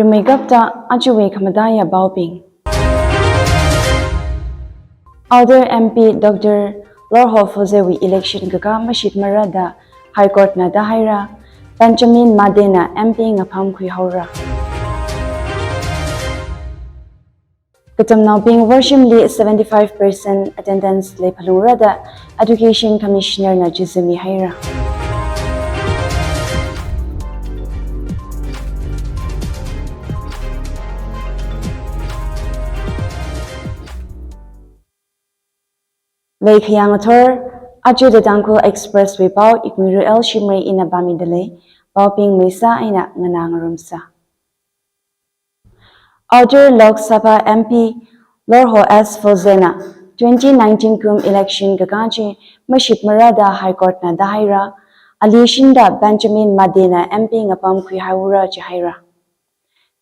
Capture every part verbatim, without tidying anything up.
Rimeikapta ajawui khamataiya paobing. Outer M P Doctor Lorho Fozewui election kakā mashitmara da High Court na da haira, Benjamin Made na M P ngapam khuihaora. Katamnaobing worshimli seventy-five percent attendance leiphalungra da Education Commissioner na chizumi haira. Leikhayang athor, aja the Tangkhul Expressway pao Ikmiru L Shimray ina pāmida lei, paobing maisa eina nganā ngarumsa. Outer Lok Sabha M P Lorho S Fozena twenty nineteen kum election kakā chi mashitmara da High Court na da haira, ali shinda Benjamin Made na M P ngapam khuihaora jihaira.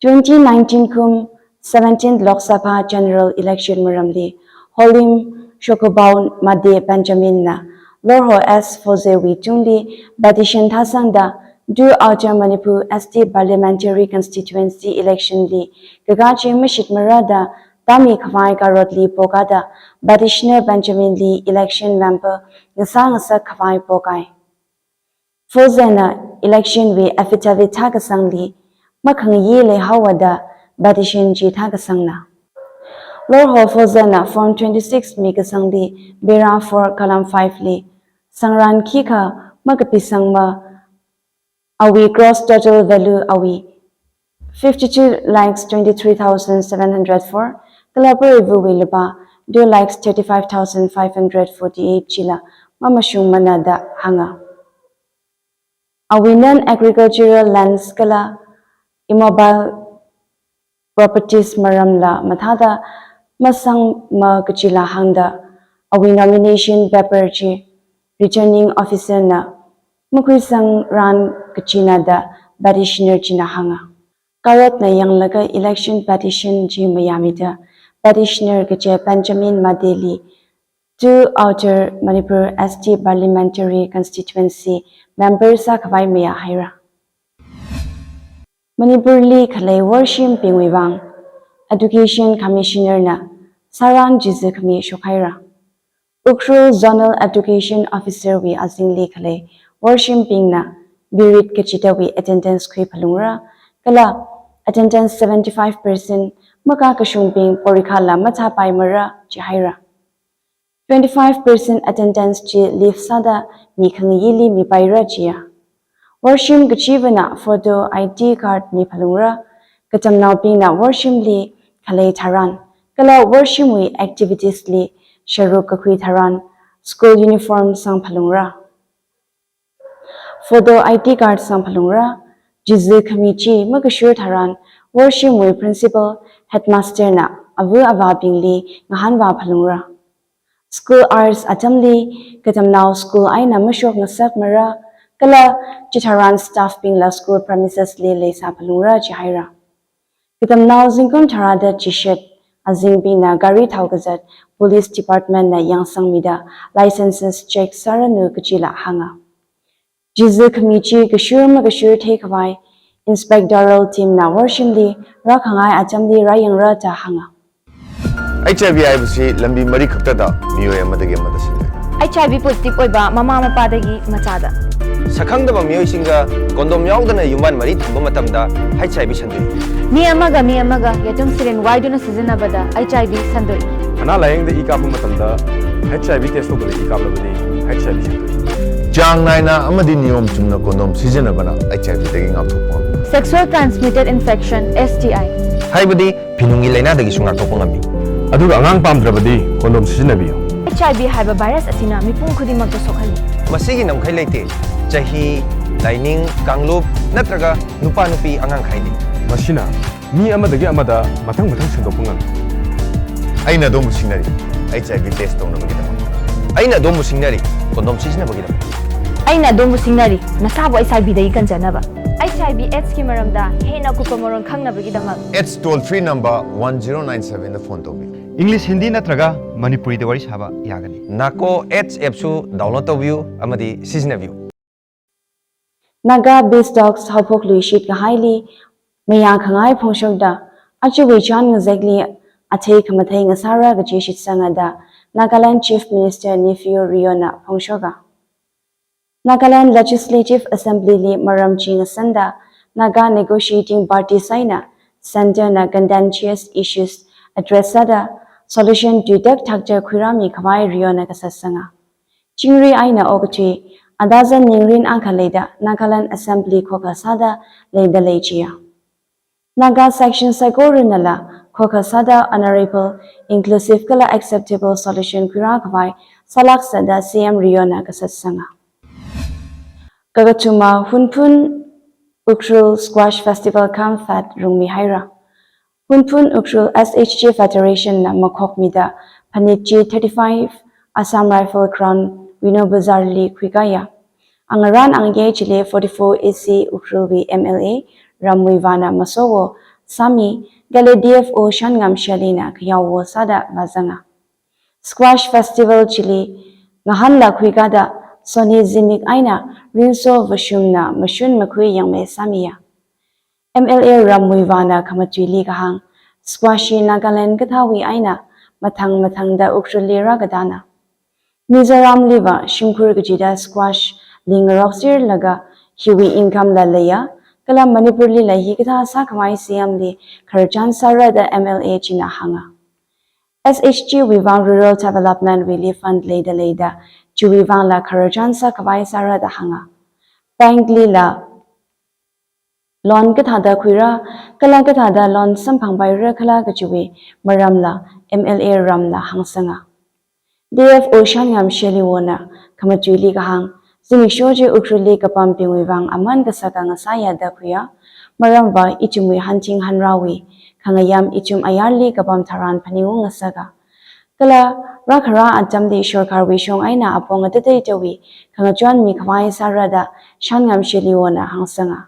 Twenty nineteen kum seventeenth Lok Sabha General Election maramli Holim Shokubau Made Benjamin na Lorho S Fozewui tungli petition thāsangda, tu Outer Manipur S T Parliamentary Constituency election li kakā chi mashitmara da tāmi khavai karotli pokada petitioner Benjamin li election member ngasā ngasak khavai pokai. Fozena election wui affidavit thākasangli makhangayi leihaowa da petition chi thākasangna. Lorho Fozena form twenty-six mikasangli para four column five li sangran khikha makapisangma, awui gross total value awui fifty-two lakhs twenty-three thousand seven hundred four, kala pareiva̱wui lupā two lakhs thirty-five thousand five hundred forty-eight chila mamashungmana da hānga. Awui non-agricultural lands kala immobile properties maramla mathāda masangma kachila hāngda, awui nomination paper chi Returning Officer na makhuisangran kachina da petitioner china hānga. Karotna yanglaga election petition chi mayāmida petitioner kaje Benjamin Made li tu Outer Manipur S T Parliamentary Constituency member sākhavai mayā haira. Manipur li khalei worshimbingwui vang Education Commissioner na sāran chizi khami shokhaira. Ukhrul Zonal Education Officer wui azingli khalei worshimbingna period kachidawui attendance khuiphalungra, kala attendance seventy-five percent makakashungbing porikhala mathāpaimara jihaira. Twenty-five percent attendance chi leave sāda mi khangayili mipaira jiya. Worshim kachivana photo I D card miphalungra, katamnaobingna worshimli khalei tharan, kala worshimwui activities li sharuk kakhui tharan, school uniform sangphalungra. Photo I D card sangphalungra, chizi khami chi makashur tharan, worshimwui principal, headmaster na ava avābingli ngahānvā phalungra. School hours atamli katamnao school eina mashok ngasakmara, kala chitharan staff bingla school premises li leisā phalungra jihaira. Katamnao zingkum tharāda chishat azingbingna gari thao kazat Police Department na yangsangmida licenses check sāranu kachila hānga. Chizi khami chi kashur makashur theikhavai inspectoral team na worshimli rākhangai atamli rāyangra da hānga. H I V haibasi lambi mari khaktada miyoi amadagi amada sindai. H I V positive ꯑꯣꯏꯕ ꯃꯃꯥ ꯃꯄꯥꯗꯒꯤ ꯃꯆꯥꯗ꯫ ꯁꯛꯈꯪꯗꯕ ꯃꯤꯑꯣꯏꯁꯤꯡꯒ condom ꯌꯥꯎꯗꯅ ꯌꯨꯝꯕꯥꯟ ꯃꯔꯤ ꯊꯝꯕ ꯃꯇꯝꯗ H I V ꯁꯟꯗꯣꯛꯏ꯫ ꯃꯤ ꯑꯃꯒ ꯃꯤ ꯑꯃꯒ ꯌꯦꯇꯨꯝ syringe ꯋꯥꯏꯗꯨꯅ ꯁꯤꯖꯤꯟꯅꯕꯗ H I V ꯁꯟꯗꯣꯛꯏ꯫ ꯑꯅꯥ ꯂꯥꯌꯦꯡꯗ ꯏ ꯀꯥꯞꯄ ꯃꯇꯝꯗ H I V test ꯇꯧꯗꯅ ꯏ ꯀꯥꯞꯂꯕꯗꯤ H I V ꯁꯟꯗꯣꯛꯏ꯫ ꯆꯥꯡ ꯅꯥꯏꯅ ꯑꯃꯗꯤ ꯅꯤꯌꯣꯝ ꯆꯨꯝꯅ condom ꯁꯤꯖꯤꯟꯅꯕꯅ H I V ꯗꯒꯤ ꯉꯥꯛꯊꯣꯛꯄ ꯉꯝꯃꯤ꯫ Sexual transmitted infection, S T I꯫ ꯍꯥꯏꯕꯗꯤ ꯐꯤꯅꯨꯡꯒꯤ ꯂꯥꯏꯅꯥꯗꯒꯤꯁꯨ ꯉꯥꯛꯊꯣꯛꯄ ꯉꯝꯃꯤ꯫ ꯑꯗꯨꯒ ꯑꯉꯥꯡ ꯄꯥꯝꯗ꯭ꯔꯕꯗꯤ condom ꯁꯤꯖꯤꯟꯅꯕꯤꯌꯨ꯫ H I V ꯍꯥꯏꯕ virus ꯑꯁꯤꯅ ꯃꯤꯄꯨꯝ ꯈꯨꯗꯤꯡꯃꯛꯇ ꯁꯣꯛꯍꯜꯂꯤ꯫ ꯃꯁꯤꯒꯤ ꯉꯝꯈꯩ ꯂꯩꯇꯦ꯫ ꯆꯍꯤ, ꯂꯥꯏꯅꯤꯡ, ꯀꯥꯡꯂꯨꯞ ꯅꯠꯇ꯭ꯔꯒ ꯅꯨꯄꯥ ꯅꯨꯄꯤ ꯑꯉꯥꯡ ꯈꯥꯏꯗꯦ꯫ ꯃꯁꯤꯅ ꯃꯤ ꯑꯃꯗꯒꯤ ꯑꯃꯗ ꯃꯊꯪ ꯃꯊꯪ ꯁꯟꯗꯣꯛꯄ ꯉꯝꯃꯤ꯫ ꯑꯩꯅ ꯑꯗꯣꯝꯕꯨ ꯁꯤꯡꯅꯔꯤ, H I V test ꯇꯧꯅꯕꯒꯤꯗꯃꯛ꯫ ꯑꯩꯅ ꯑꯗꯣꯝꯕꯨ ꯁꯤꯡꯅꯔꯤ, condom ꯁꯤꯖꯤꯟꯅꯕꯒꯤꯗꯃꯛ꯫ ꯑꯩꯅ ꯑꯗꯣꯝꯕꯨ ꯁꯤꯡꯅꯔꯤ, ꯅꯁꯥꯕꯨ H I V ꯗꯒꯤ ꯀꯟꯖꯅꯕ꯫ H I V AIDS ꯀꯤ ꯃꯔꯝꯗ ꯍꯦꯟꯅ ꯑꯀꯨꯞꯄ ꯃꯔꯣꯜ ꯈꯪꯅꯕꯒꯤꯗꯃꯛ꯫ AIDS toll free number one zero nine seven ꯗ phone ꯇꯧꯕꯤꯌꯨ꯫ English, Hindi ꯅꯠꯇ꯭ꯔꯒ ꯃꯅꯤꯄꯨꯔꯤꯗ ꯋꯥꯔꯤ ꯁꯥꯕ ꯌꯥꯒꯅꯤ꯫ NACO AIDS app ꯁꯨ download ꯇꯧꯕꯤꯌꯨ ꯑꯃꯗꯤ ꯁꯤꯖꯤꯟꯅꯕꯤꯌꯨ꯫ Naga Beast Dogs ꯍꯧꯐꯣꯛ ꯂꯨꯏꯁꯤꯠ ꯀꯍꯥꯏꯂꯤ mayā khangai phongshokda, achiwui chān ngazekli athei khamathei ngasāra kaji shitsanga da Nagaland Chief Minister Neiphiu Riona phongshoka. Nagaland Legislative Assembly li maram chi ngasanda, Naga negotiating parties eina Centre na contentious issues address sāda solution tuitak thakta khuirāmi khavai Riona kasatsanga. Chingri eina okathui, adazan ningrin akha leida Nagaland Assembly khokha sāda leida lei chiya. Naga section saikoranala khokha sāda honorable, inclusive kala acceptable solution khuirā khavai sālāksa da C M Riona kasatsanga. Kakathuma Hunphun Ukhrul Squash Festival cum fete rungmi haira. Hunphun Ukhrul S H G Federation na makhokmida phanit chi thirty-five Assam Rifle Ground Wino Bazar li khuikaya. Angarān angayei chili forty-four A C Ukhrul wui M L A Ramwui vāna masowo sāmi, kala D F O Shanngam Shelly na khayaowo sāda vāzanga. Squash Festival chili ngahānla khuikada soni zimik eina Rinso Vashum na mashun makhui yangmei sāmiya. M L A Ramwui vāna khamatuili kahāng, squash hi Nagaland kathāwui eina mathang mathangda Ukhrulli rākadana. Mizoramliva shimkhur kachida squash li ngarokserlaga hiwui income la leiya, kala Manipurlila hikathā sākhavai C M li khararchan sāra da M L A china hānga. S H G wui vang rural development wuili fund leida leida, chiwui vangla khararchan sākhavai sāra da hānga. Bank lila loan kathāda khuira, kala kathāda loan samphangpaira khala kachiwui maramla M L A Ramna hāngsanga. D F O Shanngam Shelly wona khamatuili kahāng, zimiksho chi Ukhrulli kapambingwui vang aman kasaka ngasāya da khuiya, maramva ithumwui hanthing hanrāwui khangayam ithum ayarli kapam tharan phaningung ngasaka. Kala rākharā atamli sorkarwui shong eina apong atateitawui khangachonmi khavai sāra da Shanngam Shelly wona hāngsanga.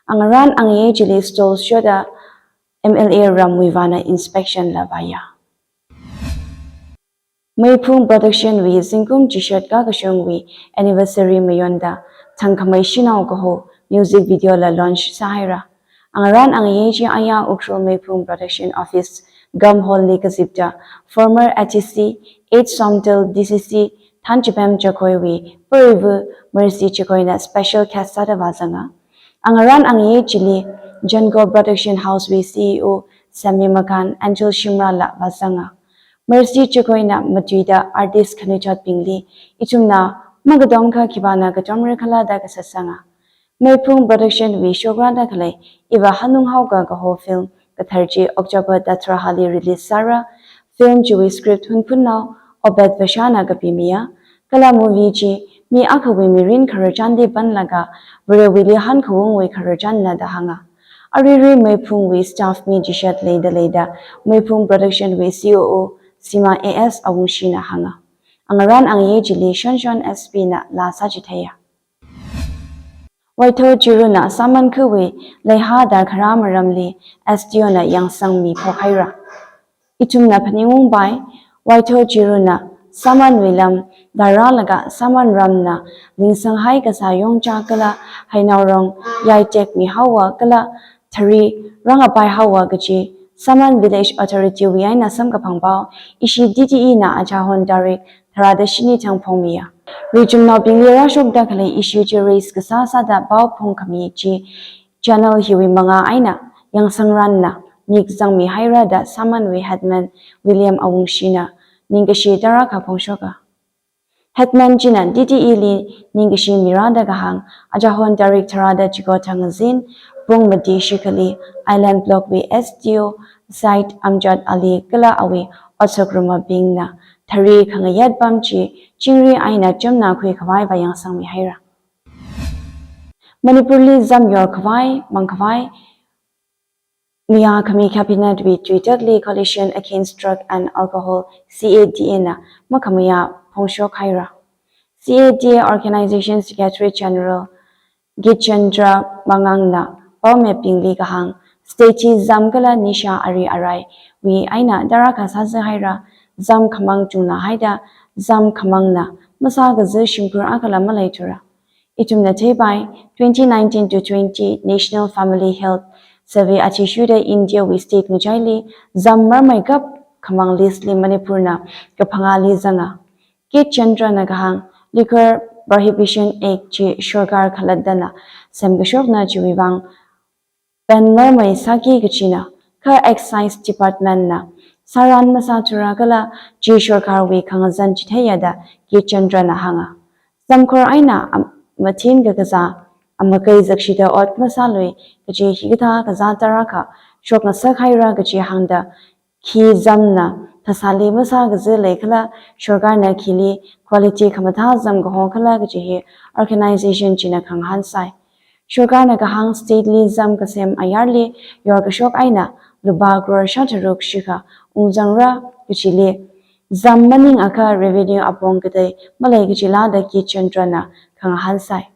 Angarān angayei chili stall shoda M L A Ramwui vāna inspection la vāya. Meiphung Production wui zingkum chishat kakashungwui anniversary mayonda Thangkhamei Shanao kaho music video la launch sāhaira. Angarān angayei chi aya Ukhrul Meiphung Production Office, Gam Hall li kazipta former A D C, eight Somdal D C C, Thanchipem Jagoi wui pareiva Mercy Jagoi na special guest sāda vāzanga. Angarān angayei chili Janko Production House wui C E O Sammy Makan, Angel Shimrah la vāzanga. Mercy Jagoi na matuida artist khanuithotbingli ithumna makadom kha khipāna katomra khala da kasatsanga. Meiphung Production wui shokrāda khalei Iva Hanunghaoka kaho film kathar chi October tharāli release sāra. Film chiwui script Hunphunnao Obed Vasha na kapimiya. Kala movie chi mi akhawui mirin khararchanli panlaga Varewuili hankhaungwui khararchanna da hānga. Aruirui Meiphungwui staff mi chishat leida leida Meiphung Production wui C O O Sima A S Awungshina hānga. Angarān angayei chili Shonshon S P na laa sāchitheiya. Waitho Chiruna Saman khawui leihā darkharā maramli S D O na yangsangmi phokhaira. Ithumna phaningungpai, Waitho Chiruna Samanwui lam darrālaga Saman ramna lingsanghai kasā yongcha kala hainaorong yaitekmi haowa kala thari rangapai haowa kaji Saman Village Authority wui eina samkaphang pao ishi D T E na achahon tarik tharāda shini thang phongmiya. Rijumnaobingli rāshokda khalei issue chi raise kasā sāda pao phongkhami chi channel hiwui mangā eina yangsangranna mik zangmi haira da Samanwui headman William Awungshina ningkashi tarākha phongshoka. Headman china D T E li ningkashi mirāda kahāng, achahon tarik tharāda chiko thangzin pung mati shikhali Island Block wui S D O Said Amjad Ali kala awui otsakrumabingna thari khangayat pam chi chingri eina chumna khuikhavaiva yangsangmi haira. Manipurli zam yorkhavai mangkhavai mayā khami Cabinet wui tuitakli Coalition Against Drug and Alcohol, C A D A na makhamayā phongshok haira. C A D A Organization Secretary General Gitchandra Mangang na paomibingli kahāng, state hi zam kala nisha ari arai wui eina tarākha sāzā haira, zam khamang chungna haida zam khamangna masākazā shimkhur akhala maleithura. Ithumna theipai, twenty nineteen to twenty National Family Health Survey athishurda India wui state ngachaili zam marmei kap khamang list li Manipur na kaphangāli zanga. K Chandra na kahāng, Liquor Prohibition Act chi sorkar khalattana semkashokna, chiwui vang ban marmei sāki kachina, kha Excise Department na sāran masāthura kala chi sorkar wui khangazan chitheiya da K Chandra na hānga. Zamkhor eina am-, mathin kakazā, amakai zakshida ot masālui kaji hikathā kazā tarākha shokngasak haira kaji hāngda, khi zamna thasāli masā kazi leikhala, sorkarna khili quality khamathā zam kahong khala kaji hi organization china khangahān sai. Sorkarna kahāng state li zam kasem ayarli yorkashok eina lupā crore shātharuk shikha ungzangra kachili, zam maningakha revenue apong katei malei kachila da K Chandra na khangahān sai.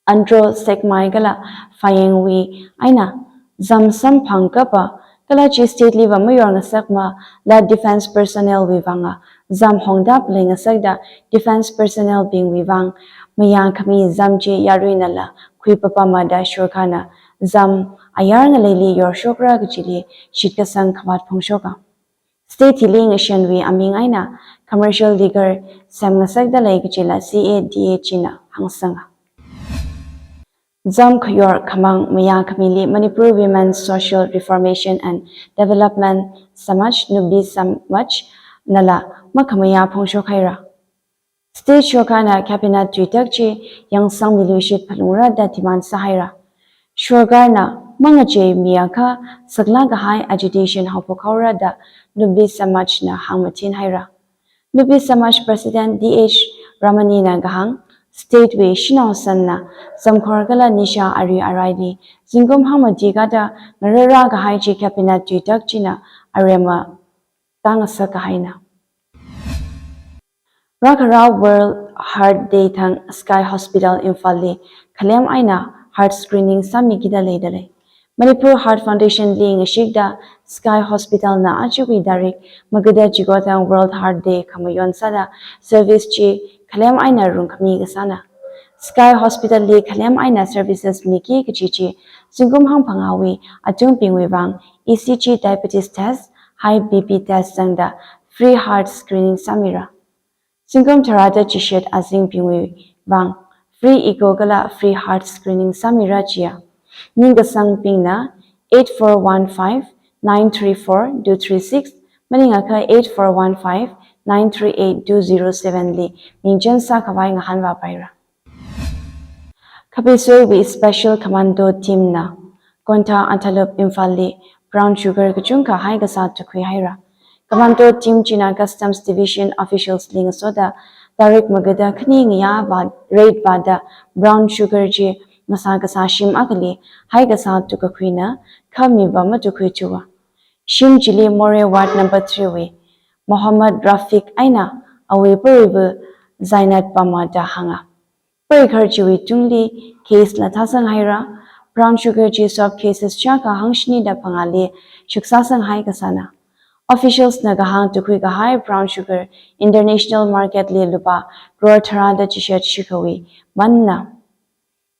Andro Sekmai kala Phayengwui eina zam samphang kapa, kala chi state li va mayor ngasakmala defense personnel wui vanga zam hongda palei ngasakda defense personnel bingwui vang mayā khami zam chi yaruinala khuipapama da sorkarna zam ayar ngaleili yorshokra kachili shitkasang khamat phongshoka. State hili ngashanwui aming eina commercial liquor sem ngasakda lei kachila C A D A china hāngsanga. Zam khayor khamang mayā khamili Manipur Women Social Reformation and Development Samaj, Nupi Samaj nala makhamayā phongshok haira. State sorkarna cabinet tuitak chi yangsangmiluishit phalungra da demand sāhaira. Sorkarna mangacheimiakha saklāk kahai agitation haophok haora da Nupi Samaj na hāngmathin haira. Nupi Samaj President D H Ramani na kahāng, state wui shanao sanna zamkhor kala nisha ari araili zingkum hangmati kada ngarara kahai chi cabinet tuitak china aremma tāngasak kahaina. Rākharā World Heart Day thang Sky Hospital Imphal li khalem eina heart screening sāmikida leida lei. Manipur Heart Foundation li ngashikda Sky Hospital na achukwui tarik magada chiko thang World Heart Day khamayon sāda service chi khalem eina rungkhami kasāna. Sky Hospital li khalem eina services miki kaji chi zingkum hangphangāwui atungbingwui vang E C G, diabetes test, high B P test zangda free heart screening sāmira. Zingkum tharāda chishat azingbingwui vang free echo kala free heart screening sāmira jiya. Ningkasangbingna eight four one five nine three four two three six, maningakha eight four one five nine three eight two zero seven li mingchen sākhavai ngahānvāpaira. Khapei Soiwui Special Commando Team na Kontha Antalup Imphal li brown sugar kachungkha haikasā tukhui haira. Commando team china Customs Division officials li ngasoda tarik magada khani ngayā vā raid vāda brown sugar chi masā kasā shim akhali haikasā tukkakhuina, kha mi va matukhui thuwa. Shim chili Moreh Ward number three wui Mohammad Rafiq eina awui pareiva Zainat pama da hānga. Pareikhar chiwui tungli case la thāsang haira. Brown sugar chi soap cases chaka hangshini da phangāli shiksāsang haikasāna. Officials na kahāng tukhui kahai brown sugar international market li lupā crore tharāda chishat shikhawui manna.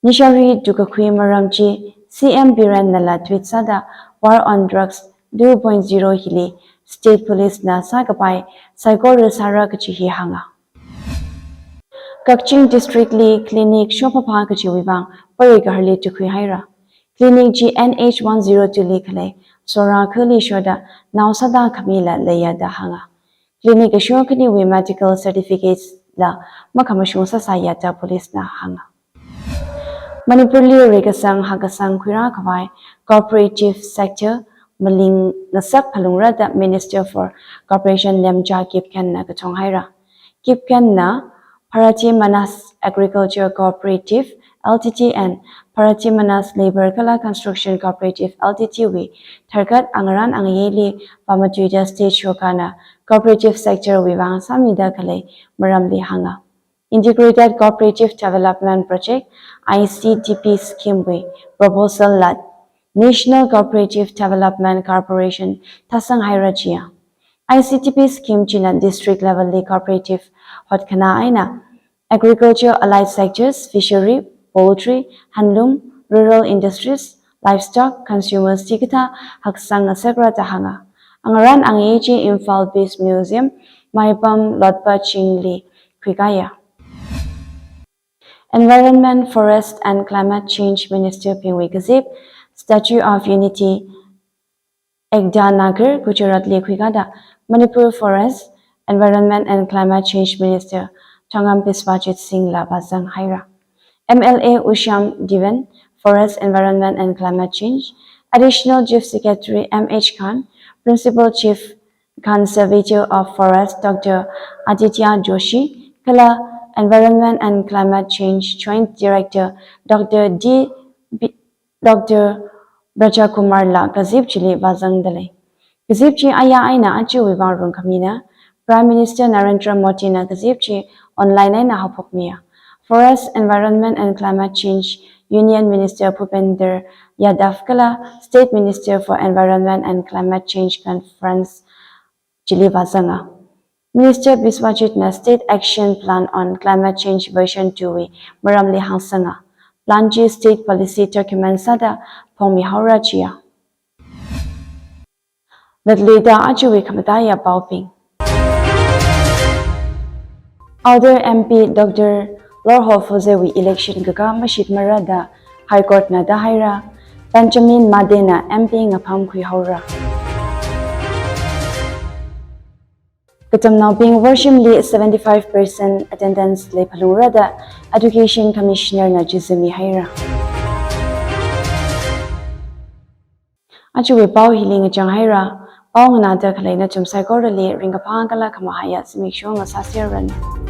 Nishari tukkakhui maram chi C M Biren nala tweet sāda War on Drugs two point zero hili state police na sākapai saikora sāra kaji hi hānga. Kakching District li clinic shophapha kajiwui vang pareikharli tukhui haira. Clinic chi N H one zero two li khalei Sora khali shoda nao sāda khamila leiya da hānga. Clinic kasho khaniwui medical certificates la makhamashung sāsāya da police na hānga. Manipur li reikasang hakkasang khuirākhavai cooperative sector maling ngasak phalungra da Minister for Cooperation Lemcha Kipgen na kathong haira. Kipgen na Bharati Manas Agriculture Cooperative L T D and Bharati Manas Labour kala Construction Cooperative L T D wui tharkat angarān angayeili vāmatuida state sorkarna cooperative sector wui vang sāmida khalei maramli hānga. Integrated Cooperative Development Project, I C D P scheme wui proposal la National Cooperative Development Corporation thāsang haira jiya. I C D P scheme china district level li cooperative hotkhanā eina agriculture, allied sectors, fishery, poultry, handloom, rural industries, livestock, consumers chikathā haksang ngasakra da hānga. Angarān angayei chi Imphal Bees Museum, Maipam Lotpa Chingli khuikāya. Environment, Forest and Climate Change Minister bingwui kazip, Statue of Unity, Ekta Nagar, Gujarat li khuikāda Manipur Forest, Environment and Climate Change Minister Thongam Biswajit Singh la vāzang haira. M L A Ushyam Dewan, Forest, Environment and Climate Change, Additional Chief Secretary M H Khan, Principal Chief Conservator of Forest Doctor Aditya Joshi, kala Environment and Climate Change Joint Director Doctor D B Doctor Brajakumar la kazip chili vāzangda lei. Kazip chi aya eina ajawui vang rungkhamina, Prime Minister Narendra Modi na kazip chi online eina haophokmiya. Forest, Environment and Climate Change Union Minister Bhupender Yadav kala State Minister for Environment and Climate Change Conference chili vāzanga. Minister Biswajit na State Action Plan on Climate Change Version two wui maramli hāngsanga. Plan chi state policy document sāda phongmi haora chiya. Latluida ajawui khamataiya paobing. Alder M P Doctor Lorho Foze wui election kakā mashitmara da High Court na da haira. Benjamin Made na M P ngapham khui haora. Katamnaobing worshimli seventy-five percent attendance leiphalungra da Education Commissioner na chizumi haira. Ajawui pao hili ngachang haira, pao nganāda khalei nathum saikorali ringkaphā kala khamahaiya zimiksho ngasāseranu.